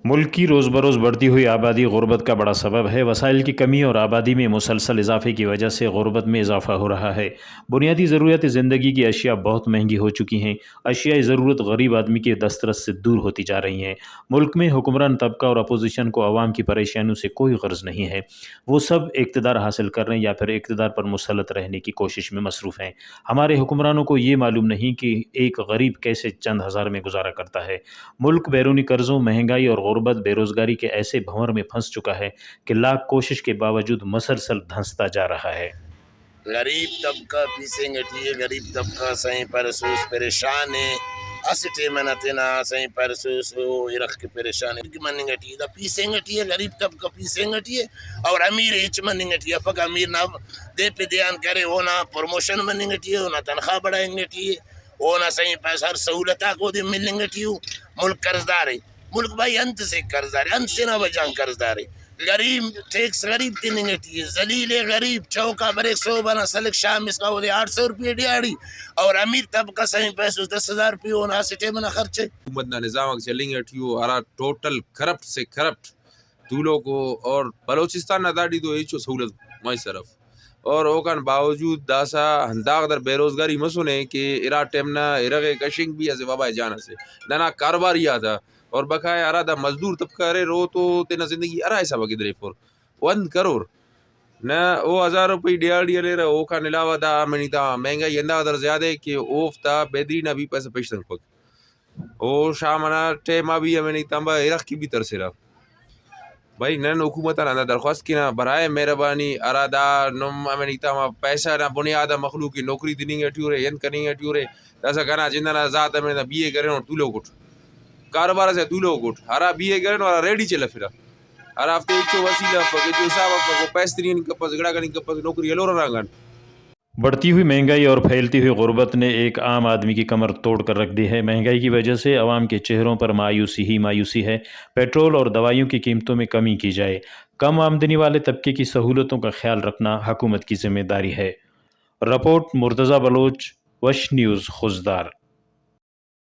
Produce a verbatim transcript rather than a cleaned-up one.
ملک کی روز بروز بڑھتی ہوئی آبادی غربت کا بڑا سبب ہے۔ وسائل کی کمی اور آبادی میں مسلسل اضافے کی وجہ سے غربت میں اضافہ ہو رہا ہے۔ بنیادی ضروریات زندگی کی اشیاء بہت مہنگی ہو چکی ہیں۔ اشیاء ضرورت غریب آدمی کے دسترس سے دور ہوتی جا رہی ہیں۔ ملک میں حکمران طبقہ اور اپوزیشن کو عوام کی پریشانیوں سے کوئی غرض نہیں ہے۔ وہ سب اقتدار حاصل کرنے یا پھر اقتدار پر مسلط رہنے کی کوشش میں مصروف ہیں۔ ہمارے حکمرانوں کو یہ معلوم نہیں کہ ایک غریب کیسے چند ہزار میں گزارا کرتا ہے۔ ملک بیرونی قرضوں، مہنگائی اور غربت، بے روزگاری کے ایسے بھنور میں پھنس چکا ہے کہ لاکھ کوشش کے باوجود مسلسل دھنستا جا رہا ہے۔ غریب طبقہ پیسینگ ٹی ءِ، غریب طبقہ سائیں پارسوس پریشان ءِ، اسہ ٹائم ئنا تینا سائیں پارسوس او ارغ کہ پریشان ءِ، مننگ ٹی ءِ، دا پیسینگ ٹی ءِ، غریب طبقہ پیسینگ ٹی ءِ، اور امیر ہچ مننگ ٹی افک، امیر نا دے پہ دے آن کرے، اونا پروموشن مننگ ٹی ءِ، اونا تنخواہ بڑھائنگ ٹی ءِ، اونا سائیں پاس ہر سہولت آک اودے ملنگ ٹی ءُ۔ ملک قرضدار ءِ۔ ملک بھائی انت سے قرضدار ءِ؟ انت سے نا وجہ غان قرضدار ءِ؟ غریب ٹیکس غریب تننگ ٹی ءِ، ذلیل ءِ غریب، چوکا بریک صوب ئنا سلک شام اسکا اودے آٹھ سو روپیہ ڈیہاڑی، اور امیر طبقہ سائیں پاس اس دس ہزار روپیہ اونا اسہ ٹائم ئنا خرچ ءِ۔ حکومت نا نظام آک چلینگ ٹی ءُ، ہرا ٹوٹل کرپٹ سے کرپٹ تولوکو، اور بلوچستان نا داٹی تو ہچو سہولت میسر اف۔ اور اوکان باوجود داسہ ہنداخہ در بے روزگاری مسنے کہ ارا ٹائم نا ارغ ءِ کشنگ بھی اسہ وبائے جان اسے۔ ننا کاروباری آتا اور بقایا ہرا دا مزدور طبقہ اریر، او تو تینا زندگی ہرا حساب ءَ گدریفور، او انت کرور۔ نہ او ہزار روپئی ڈیہاڑی ہلیرہ، اوکان علاوہ دا ہمنی تا مہنگائی ہنداخہ در زیادہ ءِ کہ اوفتا بیدری نا بھی پیسہ پیشتنگپک۔ او شام ئنا ٹائم آ بھی ہمے نی تمبہ ارغ کہ بھی ترسرہ۔ بھئی، نن حکومت آن ہندا درخواست کینہ، برائے مہربانی ہرا دا نم ہمے نی تما پیسہ نا بنیاد آ مخلوق ءِ نوکری تننگ ٹی ارے، انت کننگ ٹی ارے، داسہ کنا جند ئنا ذات ہمے نا بی اے کرینٹ تولوک اٹ، کاروبار اسے تولوک اٹ، ہرا بی اے کرینٹ ہرا ریڈی چلفرہ، ہرافتے ہچو وسیلہ افک، ہچو حساب افک، او پیسہ تننگ کپس، گڑا کننگ کپس، نوکری ہلورہ ہرانگان۔ بڑھتی ہوئی مہنگائی اور پھیلتی ہوئی غربت نے ایک عام آدمی کی کمر توڑ کر رکھ دی ہے۔ مہنگائی کی وجہ سے عوام کے چہروں پر مایوسی ہی مایوسی ہے۔ پیٹرول اور دوائیوں کی قیمتوں میں کمی کی جائے، کم آمدنی والے طبقے کی سہولتوں کا خیال رکھنا حکومت کی ذمہ داری ہے۔ رپورٹ، مرتضی بلوچ، وش نیوز، خضدار۔